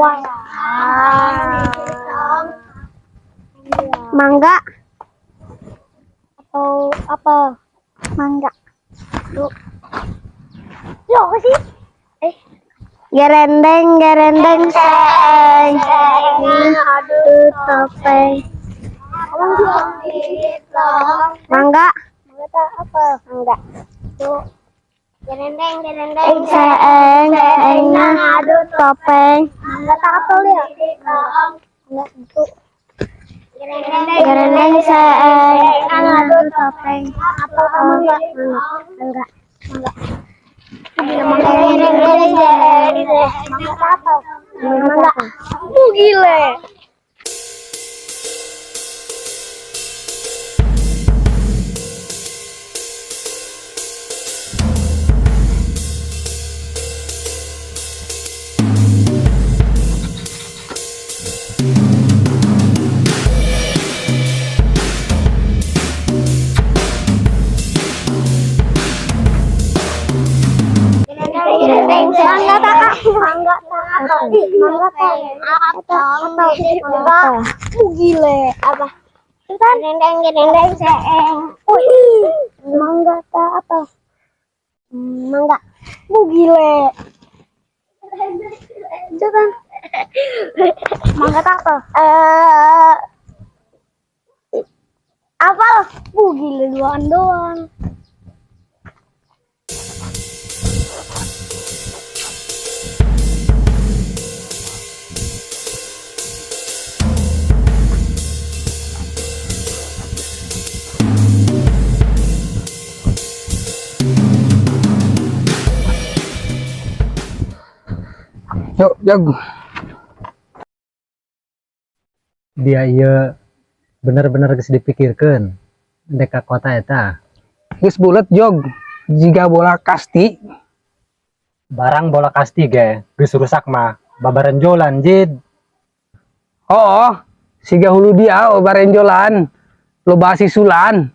Wah. Mangga atau apa? Mangga. Tuh. Yo, apa sih? Eh. Gerendeng, gerendeng, seeng, seeng, aduh topeng. Mangga. Mangga apa? Mangga. Tuh. Gerendeng, gerendeng, seeng, seeng, aduh topeng. Mangga tak apa ya? Mangga tuh. Gerendeng, seeng, aduh topeng. Apa mangga? Mangga. Mangga. Gerendeng, seeng, mangga apa? Mangga. Bu gile. Mangga tak, mangga tak, mangga tak, atau mangga, gile apa? Gerendeng, gerendeng, seeng, wih, mangga tak apa? Mangga, gile. Cepetan, mangga tak apa? Apa? Gile duaan doang. Yuk, jag. Dia iya bener-bener geus dipikirkeun dek ka kota eta. Geus bulet jog. Jiga bola kasti. Barang bola kasti ge geus rusak mah babarenjolan jid. Oh, siga hulu dia oh, barenjolan. Loba sisulan.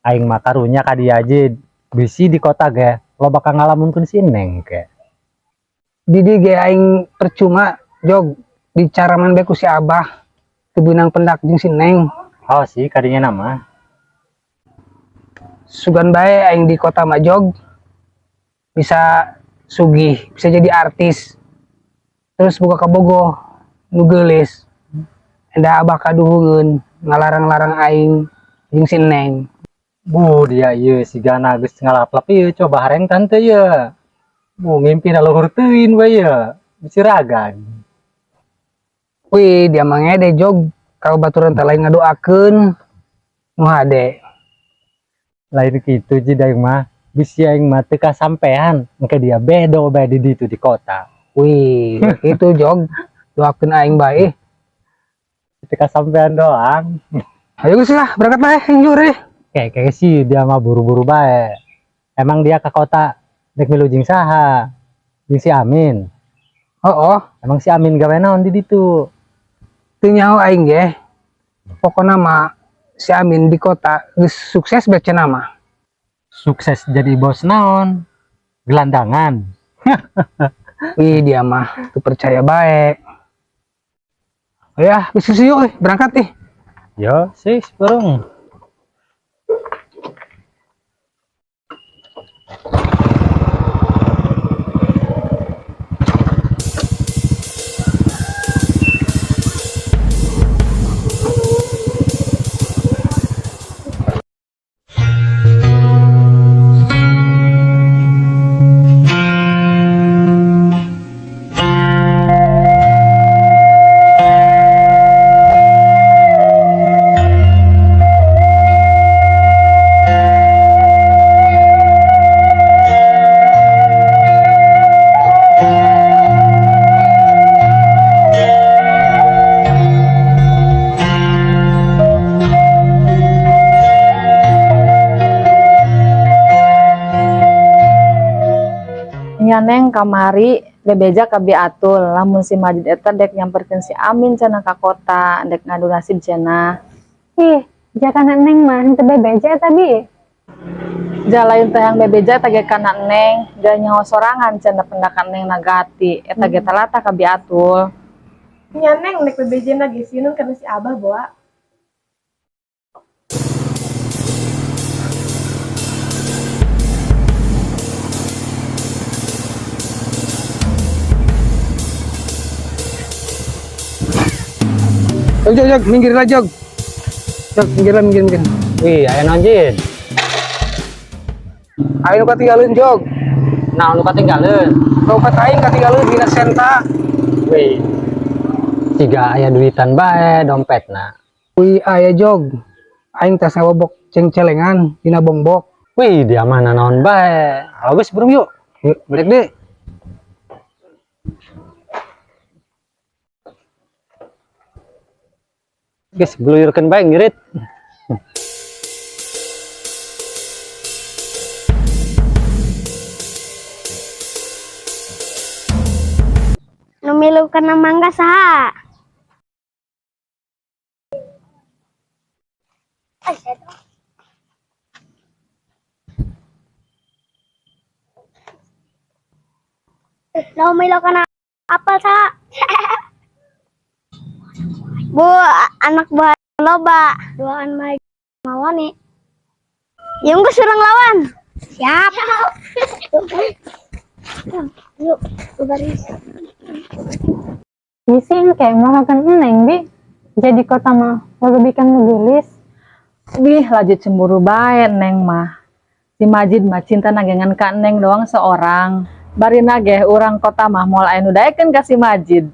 Aing mah karunya ka dia jid. Bisi di kota ge lo bakal ngalamunkeun si Neng ke. Didi ge aing percuma jog dicaraman bae ku si Abah. Teu beunang pendak jeung si Neng. Oh sih kadinya nama. Sugan bae aing di kota mah jog. Bisa sugih, bisa jadi artis. Terus buka kabogoh nu geulis. Enda Abah kaduhungeun ngalarang-larang aing jeung si Neng. Bu dia ieu sigana geus ngalaplap ieu coba hareng tante ieu. Bu ngimpina luhur teuing we ieu. Bisi ragan. Wih, dia mah ngede jog ka baturan teh lain ngadoakeun. Nu hade. Lain kitu ji aing mah. Bisi aing mah teu kasampean engke dia bedo bae di ditu di kota. Wih, kitu jog doakeun aing bae. Teu kasampean doang. Ayo geus lah, berangkat bae aing jure. Kayak sih dia mah buru-buru bae. Emang dia ke kota dek milu jeung saha? Jeung si Amin. Oh, oh. Emang si Amin gawe naon di ditu? Teu nyaho aing ge. Pokona mah si Amin di kota geus sukses bae cenah mah. Sukses jadi bos naon? Gelandangan. Wih, dia mah teu percaya bae. Oh ya, geus yuk berangkat ih. Yo, sis, burung. Nya Neng kamari bebeja ka Bi Atul lamun si Majid eta dek nyamperkeun si Amin cenah ka kota dek ngadu nasib cenah. Ih, jangan Neng mah henteu bebeja eta Bi. Ja lain teh yang bebeja eta ge kana Neng, da nyaho sorangan cenah pendakan Neng nagati. Eta ge talata ka Bi Atul. Nya Neng, nek bebejana ge sieun kana si Abah boa. Jog, jog, jog, minggirlah jog. Jog, minggirlah, minggir, minggir. Wih, aya naon Jin? Ayo nu katinggalin jog. Nah, nu katinggaleun. Dompet aing katinggalin dina senta. Wih. Siga aya duitan bae dompetna. Wih, aya jog. Aing tas ngabobok ceng-celengan dina bongbok. Wih, dia mana naon bae. Halo geus burung yuk. Yuk, balik deh. Geus gluyurkeun bae ngirit. Nu milu kana mangga saha? Nu milu kana apel saha? Bu, anak buah loba. Duaan baik mawani. Yang geus urang lawan. Siap. Yuk, baris. Bisi engke mohokeun Neng bi. Jadi kota mah lebihkan nu geulis. Bih, laju cemburu bae Neng mah. Si Majid mah cinta nagengan ka Neng doang seorang. Barina ge urang kota mah moal aya nu daekeun ka si Majid.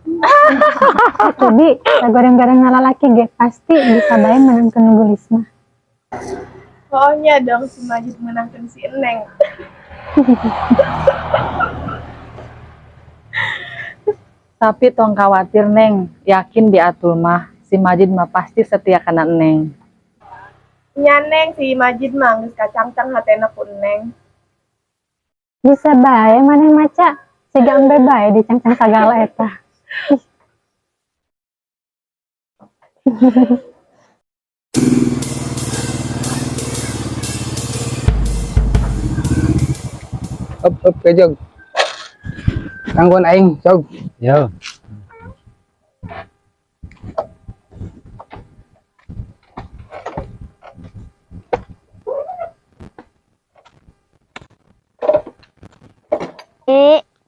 Atuh bi, goreng-goreng lalaki ge pasti bisa bae menangkeun nu geulis mah. Pokoknya dong si Majid menangkan si Neng. Tapi tong khawatir Neng, yakin Bi Atul mah si Majid mah pasti setia kana Neng. Nya Neng, si Majid mah geus kacangcang hatena ku Neng. Bisa bae maneh maca, siga embe bae dicangcang sagala eta. Up, up, ke jog. Tangguhan aing, jog. Yo.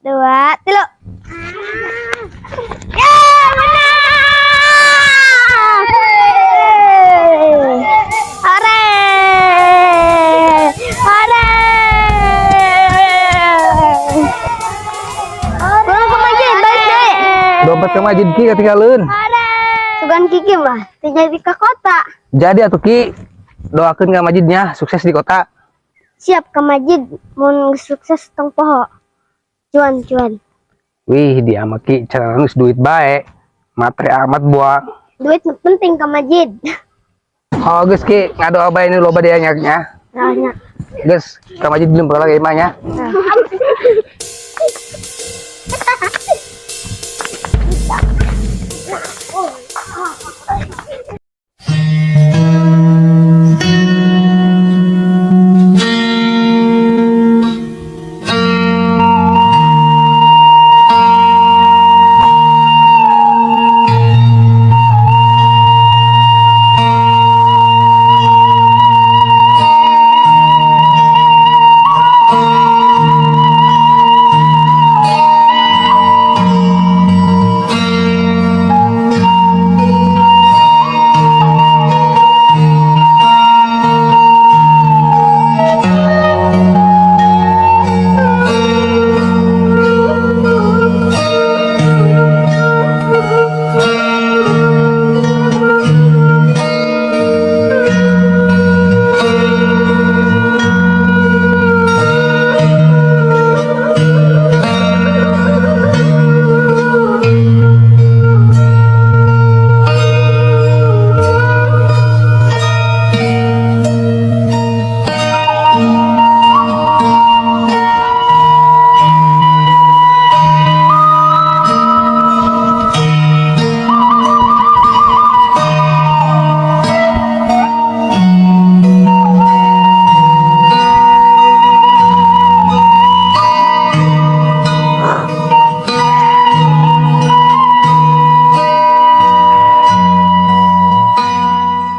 Dua, tilu. Ya, menang! Hore! Hore! Pulang ke masjid, balik deh. Dompet ke masjid Ki ketinggalan. Sugan Kiki mah teu jadi ke kota. Jadi atuh Ki, doakeun ka masjidnya sukses di kota. Siap ke masjid mun sukses tong poho. Cuan, cuan. Wih, dia mah Ki cara geus duit bae. Matre amat buang. Duit nu penting ke masjid. Oh, geus Ki, ngadoa bae ini loba dia nyaknya. Nah, nya. Geus, ke masjid belum pernah lagi imahnya. Nah.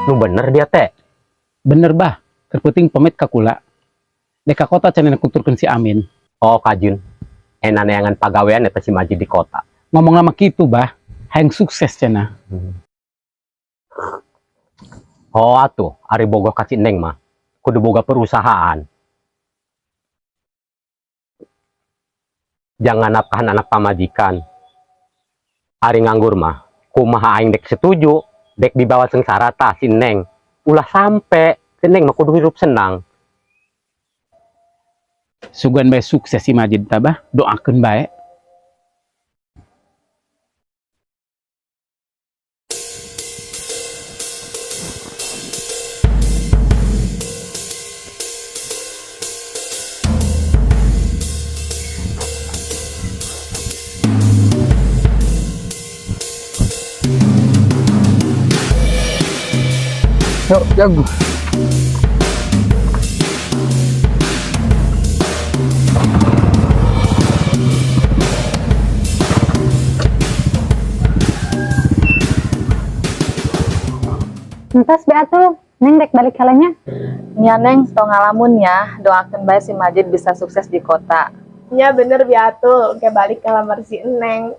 Nu bener dia teh. Bener, Bah, keur peuting pamit ka kula. Dek ka kota cenah kuturkeun si Amin. Oh, kajun. Enak neangan pagawean eta si Majid di kota. Ngomong lama kitu, Bah, hayang sukses cenah. Oh atuh, ari bogoh ka si Neng mah. Kudu boga perusahaan. Jangan nafkahan anak pamajikan. Ari nganggur mah, kumaha aing dek setuju, dek dibawa sengsara tah si Neng. Ulah sampe si Neng mah kudu hirup senang. Sugan bae sukses si Majid tah, Bah, doakeun bae. Yuk, Jog. Entos atuh, Neng dek balik heula nya. Nya Neng, tong ngalamun ya, doakeun bae si Majid bisa sukses di kota. Nya bener biatul, kayak balik ke lamar si Neng.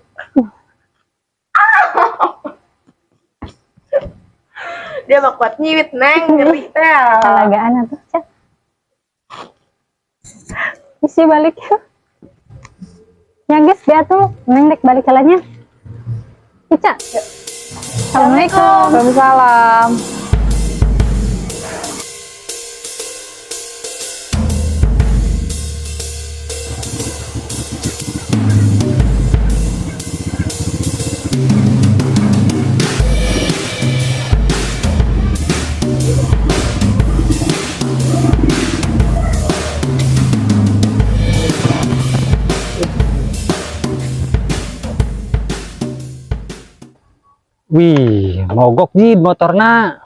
Dia mah kuat nyiwit, Neng, ngeri teh. Kalagaan atuh, Ca. Isi balik yuk. Ya geus atuh, Neng dek balik heula nya. Ica. Assalamualaikum. Waalaikumsalam. Wih, mogok Jid motorna.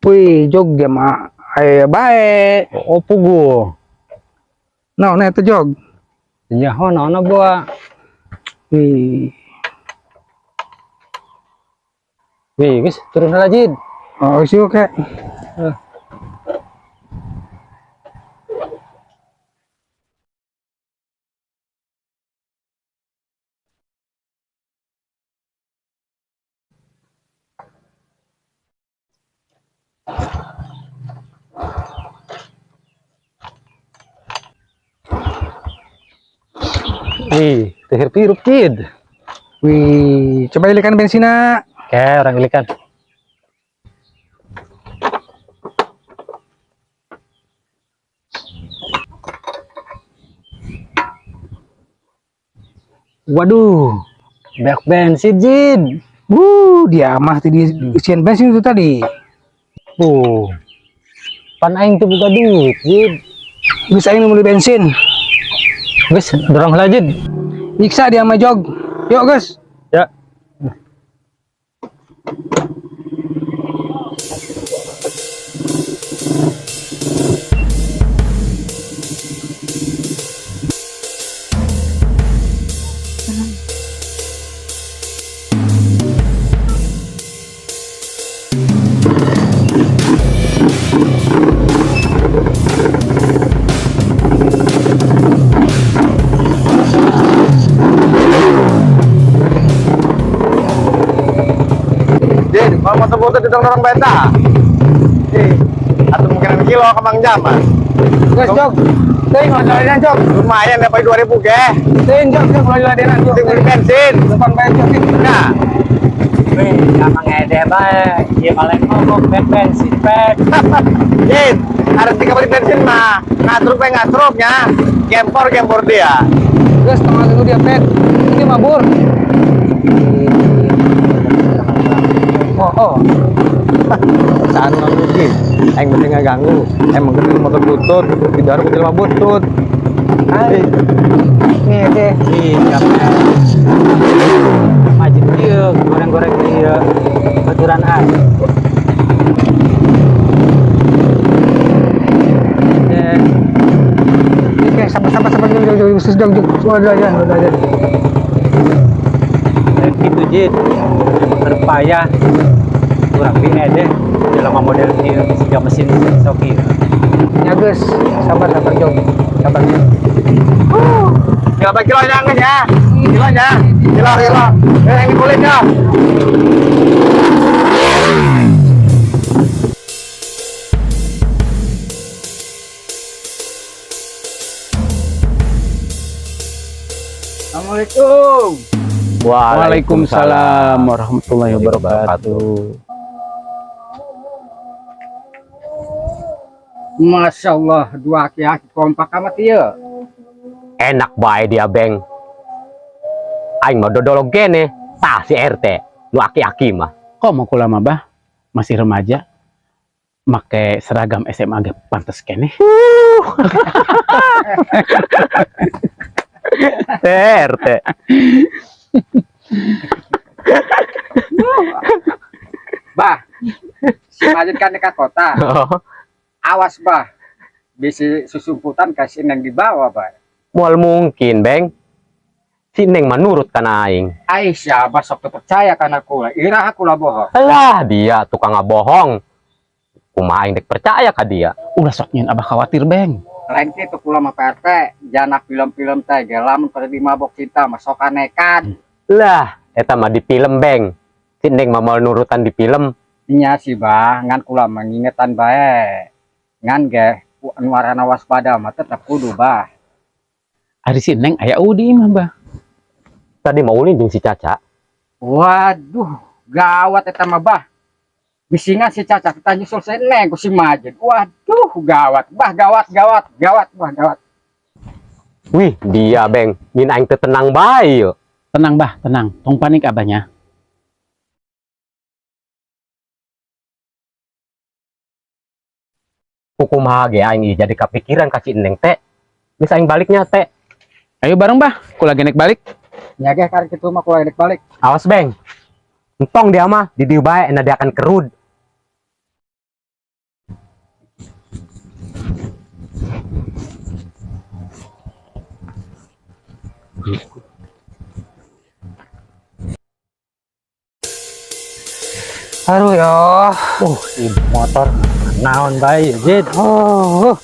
Wih, Jog dia mah aya bae. Oh, puguh. Naon eta, Jog? Nyaho naon buah. Wih. Wih, geus turun heula Jid. Oh, sih oke. Wih, teu hirup Jid. Wih, coba ilikan bensinna. Oke, orang ilikan. Waduh, banyak bensin, Jid. Wuh, dia mah tadi isian bensin itu tadi. Pan aing teu boga duit, Jid. Geus aing nu meuli bensin. Geus, dorong heula, Jid. Nyiksa dia mah, Jog. Yuk, guys. Ya. Jin, kalau motor butut didorong-dorong beta. Ih, atau mungkin kilo ke Mang Jaman. Guys, Jog. Teuing ladenan, Jog. Lumayan dapat 2000 ge. Teuing, Jog, Jog ladenan, Jog. Ting beli bensin. Depan bae, Jog. Nah, Wih, emang ngedeh bae. Ieu paling mogok bensin pek. Jin, harus tiga beli bensin mah. Ngatruk bae ngatruknya. Gempor gempor dia. Guys, tengah dulu dia, Pet. Ini mabur. Oh, oh. Saan nganggu Jin? Aing penting ngaganggu. Emang gede motor butut, di dalam kecil mah butut. Hai. Ngedeh. Ih, capek. Majid ieu goreng-goreng ieu baturan aing. Oke, sabar sabar sabar jog jog jog jog jog. Udah aja, udah aja. Dan gitu Jid, emang berpayah. Kurang di edeh. Jelema model ieu siga mesin sok ieu. Ya geus, sabar sabar Jog. Sabar. Berapa kilo ya guys ya? Kilo ya? Kilo kilo. Eh, yang kulit ya. Assalamualaikum. Waalaikumsalam warahmatullahi wabarakatuh. Masya Allah, dua aki-aki kompak amat ieu. Enak bae dia, Beng. Aing mah dodolog kene. Tah si RT, nu aki-aki mah. Kok mau kula mah, Bah? Masih remaja. Make seragam SMA ge pantes keneh. RT. Bah, si Majid kan dekat kota. Awas, Bah. Bisi susumputan kasih Neng dibawa, Bah. Moal mungkin, Beng. Si Neng mah nurut kana aing. Aisyah, Abah sok teu percaya kana kula. Iraha kula bohong? Alah, dia tukang ngabohong. Kumaha aing dek percaya ka dia? Ulah sok nyieun Abah khawatir, Beng. Lain kitu kula mah, Pak RT, jana film-film teh ge lamun pada di mabok cinta mah sok nekat. Lah, eta mah di film, Beng. Si Neng mah moal nurutan di film. Nya sih, Bah, ngan kula mah ngingetan bae. Ngan ge anu warana waspada mah tetep kudu, Bah. Ari si Neng aya di imah, Bah. Tadi mau ulin jeung si Caca. Waduh, gawat eta mah, Bah. Bisingan si Caca kita nyusul si Neng ku si Majid. Waduh, gawat, Bah, gawat, gawat, gawat, Bah, gawat. Wih, dia, Beng. Min aing teu tenang bae yeuh. Tenang, Bah, tenang. Tong panik abahnya. Kumaha ge aing ieu jadi kapikiran ka si Neng teh. Geus aing baliknya teh. Ayo bareng, Bah. Kula ge nek balik. Nya ge karek kitu mah kula rek balik. Awas, Beng. Entong dia mah di dieu bae na dia akan kerud. Aduh ya. Ih, motor naon bae Jid. Oh,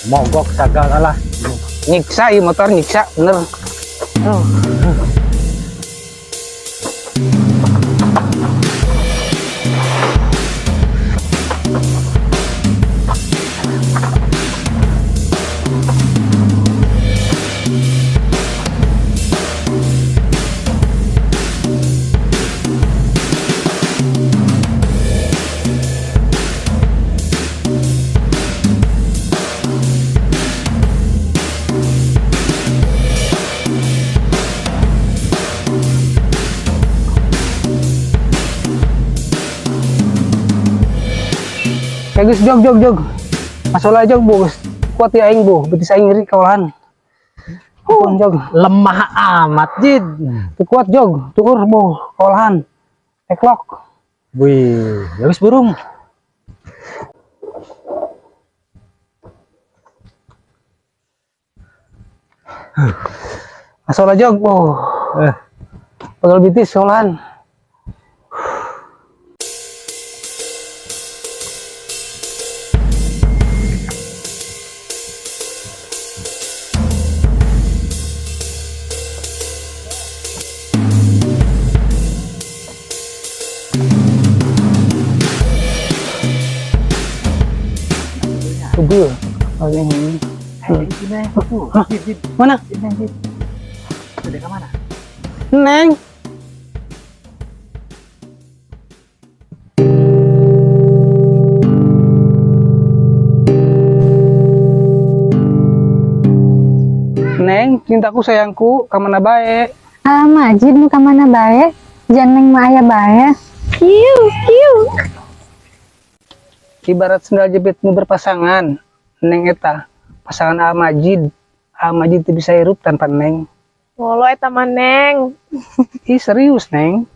Mogok sagala lah. Nyiksa ieu motor, nyiksa bener. Aduh. Ya geus, Jog jog jog. Masalah Jog bu, geus kuat ya aing bu, betis aing nyeri kaulahan. Ampun Jog, Lemah amat, Jid. teu kuat Jog, tuur bu, kaulahan. Teklok. Wih, ya wis burung. Masalah Jog bu. Eh. Pegel betis kaulahan. Tunggu. Oh, ini. Hah? Mana? Neng. Neng, cintaku sayangku, kamana bae? Ah, Majid nu ka mana bae? Jan Neng mah aya bae. Kiu, kiu. Ibarat sendal jepitmu berpasangan, Neng eta pasangan A Majid. A Majid teu bisa hirup tanpa Neng. Ngolo eta mah, Neng. Ih, serius, Neng.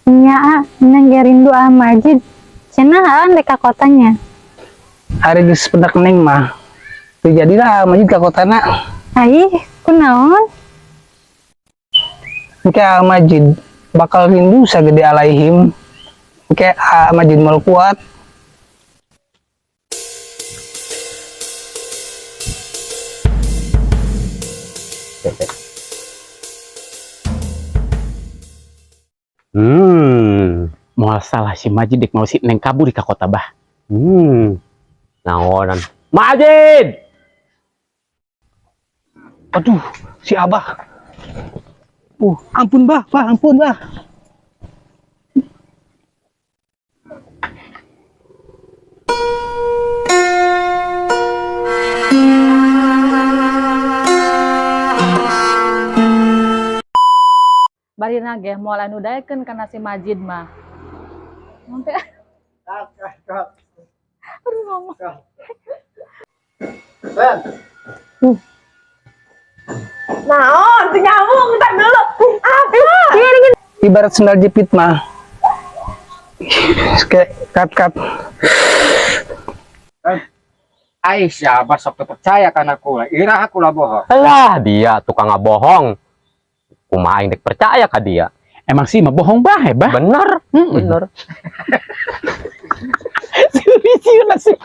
Nya ah, Neng ge rindu ah Majid. Cenah ah dek ka kotanya. Ari geus pendak Neng mah. Teu jadilah A Majid ka kotana. Aih, kunaon? Engke A Majid bakal rindu sagede alaihim. Oke, ah, Majid mau kuat. Moal salah si Majid dek mau si Neng kabur ka kota, Bah. Naonan. Majid! Aduh, si Abah. Ampun, Bah, Bah, ampun, Bah. Bari nage moal anu daekeun kana si Majid mah. Nanti aduh ngomong. Naon, teu nyambung, ntar dulu. Apa? Ibarat sendal jepit mah. Kayak kat kat. Ai si Abah sok teu percaya kana kula. Iraha kula bohong. Alah, dia tukang ngabohong. Kumaha aing dek percaya ka dia. Emang sih mah bohong bae, Bah. Bener, bener. Sieun sieun sih.